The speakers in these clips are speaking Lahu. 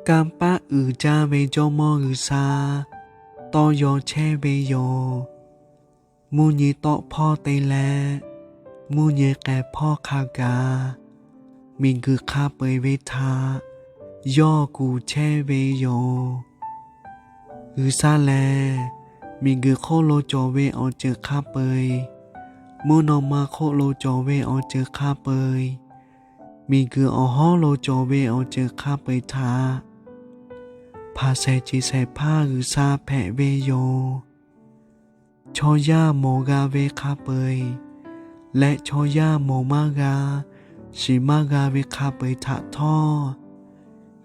Kanˇ paˆ uiˍ jaˇ ve Jawˇmawˇ G'uiˬsha tawˇ yaw chehˇ ve yoˬ. Mvuhˇ nyi tawˆ hpawˇ te leh, mvuhˇ nyi k'ai hpawˇ hk'a gaˬ, miˬguiˬ hk'a peu-eˬ ve htaꞈ yawˇ kuˬ chehˇ ve yoˬ. G'uiˬsha lehˬ, miˬguiˬ hk'oˆ lo cawˬ ve awˬ ceuˬ hk'a peu-eˬ, mvuhˇ naw ma hk'oˆ lo cawˬ ve awˬ ceuˬ hk'a peu-eˬ, miˬguiˬ awˬ hawˉ lo cawˬ ve awˬ ceuˬ hk'a peu-eˬ htaꞈ hpanˍ shehˍ ceˬ shehˍ hpaˇ G'uiˬsha hpehꞈ ve yoˬ. Chaw yaˇ mawˬ g'a ve hk'a peu-eˬ leh chaw yaˇ mawˬ maˇ g'a, shiˍ maˇ g'a ve hk'a peu-eˬ htaꞈ htawˇ,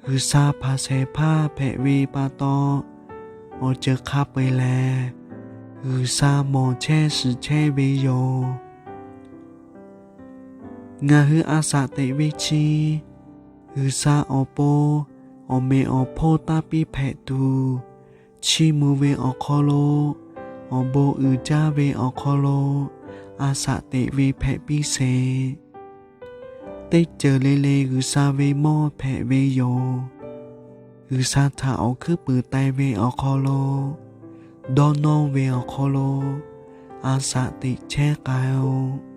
G'uiˬsha hpanˍ shehˍ hpaˇ hpehꞈ ve pa taw, awˬ ceuˬ hk'a peu-eˬ lehˬ G'uiˬsha mawˬ chehˇ shiˍ chehˇ ve yoˬ. Ngaˬ hui a shaꞈ teꞈ ve chi, G'uiˬsha awˬ pon awˬ meꞈ awˬ hponˇ taˇ piˇ hpehꞈ tuˬ, chiˇ mvuh ve awˬ hk'aw lo, awˬ bon uiˍ jaˇ ve awˬ hk'aw lo a shaꞈ teꞈ ve hpehꞈ piˇ sheˍ. Teˇ ceuˬ le le G'uiˬsha ve mawˇ hpehꞈ ve yoˬ. G'uiˬsha htaꞈ awˬ hkuiˉ puiˍ tai ve awˬ hk'aw lo, dawˇ nawˇ ve awˬ hk'aw lo a shaꞈ teꞈ chehˇ k'ai-oˬ.